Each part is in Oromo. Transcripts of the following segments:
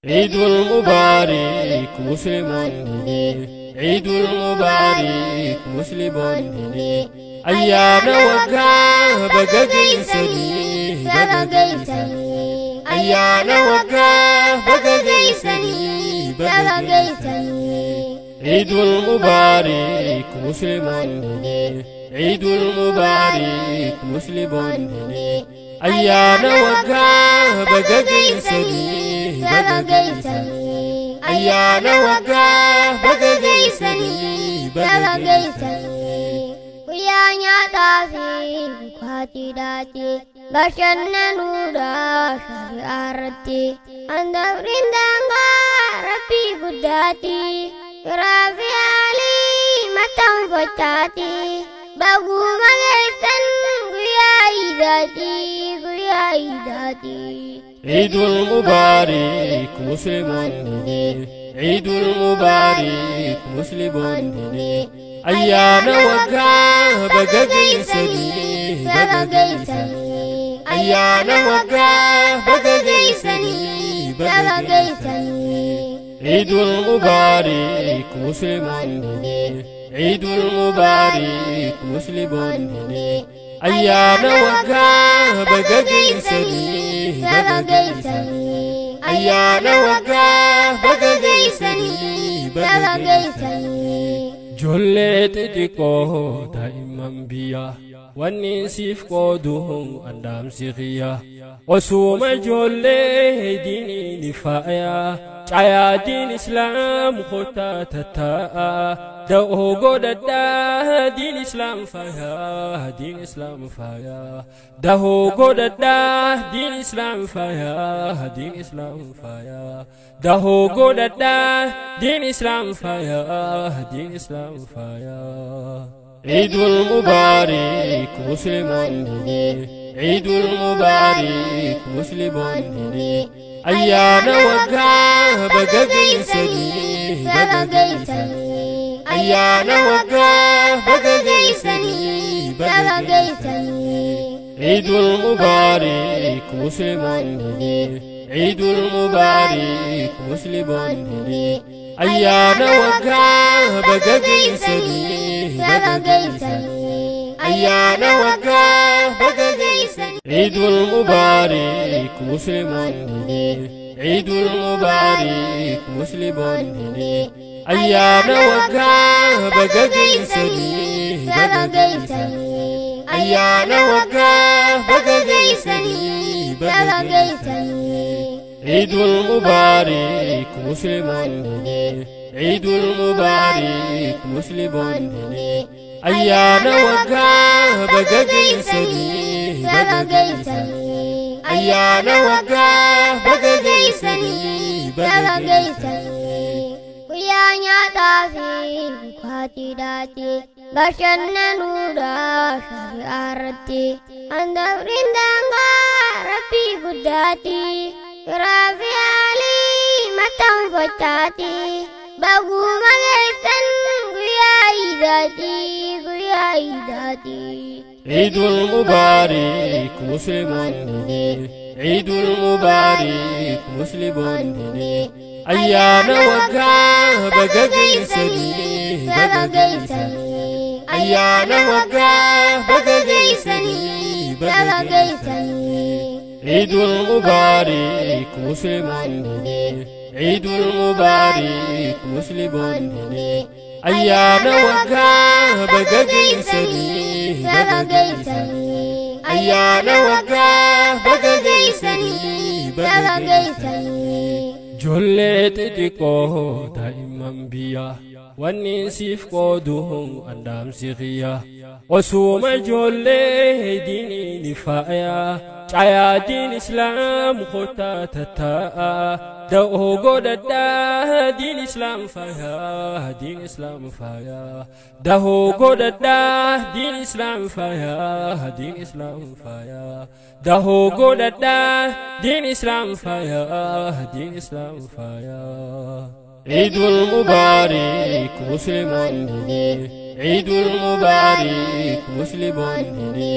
Ciidul Mubaarik Musliimoonni, Ciidul Mubaarik Musliimoonni, ayyaana waggaa baga geessanii, baga geessanii, ayyaana waggaa baga geessanii, baga geessanii. Ciidul Mubaarik Musliimoonni, Ciidul Mubaarik Musliimoonni, ayyaana waggaa baga geessanii, baga geessanii, ayyaana waggaa baga geessanii, baga geessanii. Guyyaa nyaataa fi dhugaatiidhaati, bashannanuudha shari'aa irratti. Handabriin daangaa rabbii guddaati, firaa fi haalii maxxanfachaati. Baguma geessan guyyaa iidaati, guyyaa iidaati. Ciidul Mubaarik Musliimoonni, Ciidul Mubaarik Musliimoonni, ayyaana waggaa baga geessanii, baga geessanii, ayyaana waggaa baga geessanii, baga geessanii. Ciidul Mubaarik Musliimoonni, Ciidul Mubaarik Musliimoonni, ayyaana waggaa baga geessanii, baga geessanii, ayyaana waggaa baga geessanii, baga geessanii. Ijoollee xixiqqoo daa'imman biyya, wanni siif qoodu andaamsi xiyya. Osuma ijoollee diiniin faaya, caayaa diin islaam kottaa tattaa'a. Da'oo godhadhaa diin islaam faaya, diin islaam faaya. Da'oo godhadhaa diin islaam faaya, diin islaam faaya. Da'oo godhadhaa diin islaam faaya, diin islaam faaya. Ciidul Mubaarik Musliimoonni, Ciidul Mubaarik Musliimoonni, ayyaana waggaa baga geessanii, baga geessanii, ayyaana waggaa baga geessanii, baga geessanii. Ciidul Mubaarik Musliimoonni, Ciidul Mubaarik Musliimoonni, ayyaana waggaa baga geessanii, baga geessanii, ayyaana waggaa baga geessanii. Ciidul Mubaarik Musliimoonni, Ciidul Mubaarik Musliimoonni, ayyaana waggaa baga geessanii, baga geessanii, ayyaana waggaa baga geessanii, baga geessanii. Ciidul Mubaarik Musliimoonni, Ciidul Mubaarik Musliimoonni, ayyaana waggaa baga geessanii, baga geessanii, ayyaana waggaa baga geessanii, baga geessanii. Guyyaa nyaataa fi dhugaatiidhaati, bashannanuudha shari'aa irratti. Handabriin daangaa rabbii guddaati, firaa fi haalii maxxanfachaati. Baguma geessan guyyaa iidaati, guyyaa iidaati. Ciidul Mubaarik Musliimoonni, Ciidul Mubaarik Musliimoonni, ayyaana waggaa baga geessanii, baga geessanii, ayyaana waggaa baga geessanii, baga geessanii. Ciidul Mubaarik Musliimoonni, Ciidul Mubaarik Musliimoonni, ayyaana waggaa baga geessanii, baga geessanii, ayyaana waggaa baga geessanii, baga geessanii. Ijoollee xixiqqoo daa'imman biyya, wanni siif qoodu andaamsi xiyya. Osuma ijoollee diiniin faaya, caayaa diin islaam kottaa tattaa'a. Da'oo godhadhaa diin islaam faaya, diin islaam faaya. Da'oo godhadhaa diin islaam faaya, diin islaam faaya. Da'oo godhadhaa diin islaam faaya, diin islaam faaya. Ciidul Mubaarik Musliimoonni, Ciidul Mubaarik Musliimoonni,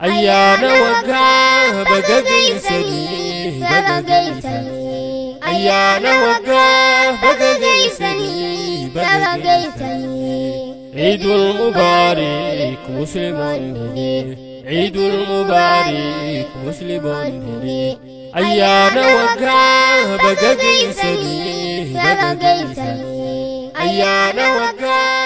ayyaana waggaa baga geessanii, baga geessanii, Ayyaana waggaa baga geessanii baga geessanii. Ciidul Mubaarik Musliimoonni, Ciidul Mubaarik Musliimoonni. Ayyaana waggaa baga geessanii baga geessanii. Ayyaana waggaa.